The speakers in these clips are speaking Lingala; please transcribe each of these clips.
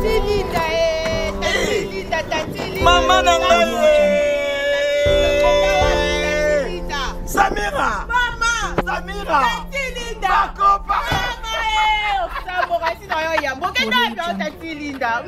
Tati Linda, eh, Tati eh. Linda, Tati Linda. Mama na ngai. Samira. Mama. Samira. Tati Linda. Bakopa. Mama, eh, osamboka sino yo yambo. Kenda wapi Tati Linda?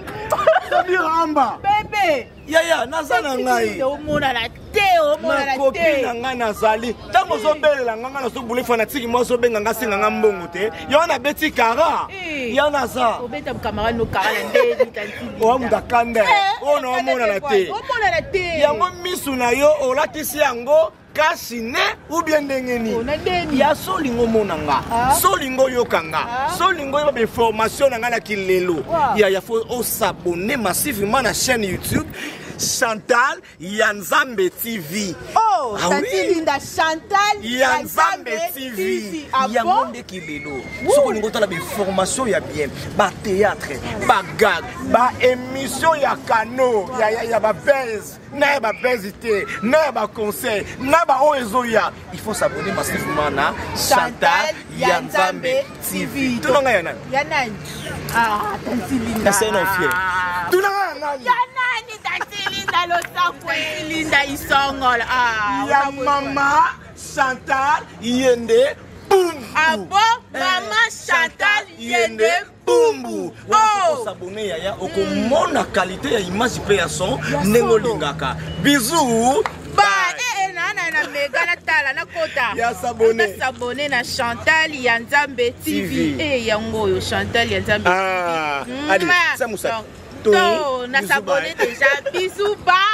Samira amba. Bebe. Yaya, naza na ngai. Omonana te, omonana te. Nakopi na ngai nazali. Ntango ozobelela ngai, ngai nazobule fanatiki mwa azobenga ngai asenga ngai mbongo te. Yo wana abeti kara. Eh. Ya naza. Obeta camarade no kara na ndeni Tati Linda. Owa moto akanda. Oyo na omonana te. Omonana te. Yango misu na yo olatisi yango kasi ne ou bien ndenge nini ya so olingi omona nga ah. so olingi oyoka nga ah. so olingi oyeba bainformation na ngai na kilelo ya ya fo osabonne massivement na chaîne YouTube Chantal ya Nzambe TV. Oh, ah, oui. Linda Chantal ya Nzambe TV. Ah, yango nde kilelo. Soki olingi otala bainformation ya bien, ba théâtre, ba gag, ba émission ya kano, ya ya, ya ba buzz, na ya ba buzz te, na ya ba conseil, na ba oyo ezoya. Il faut s'abonner massivement na Chantal ya Nzambe TV. Tuna ngai ya nani? Ya nani? Ah, Tanti Linda. Nasai na fier. Tuna ngai ya nani? Ya nani Tanti Linda losako Tanti Linda isongolo. Ah, ya mama Chantal Yende Bumbu. Ah bon? Eh, mama Chantal Yende Bumbu. Oh. S'abonner yaya okomona qualité ya image pe ya son ndenge olingaka. Bisous. Bye. Eh, eh, na na na mega na tala na kota. Ya s'abonner. Na s'abonner na Chantal ya Nzambe TV. Eh yango oyo Chantal ya Nzambe. Ah, allez, ça moussa. To na s'abonner déjà. Bisous bye.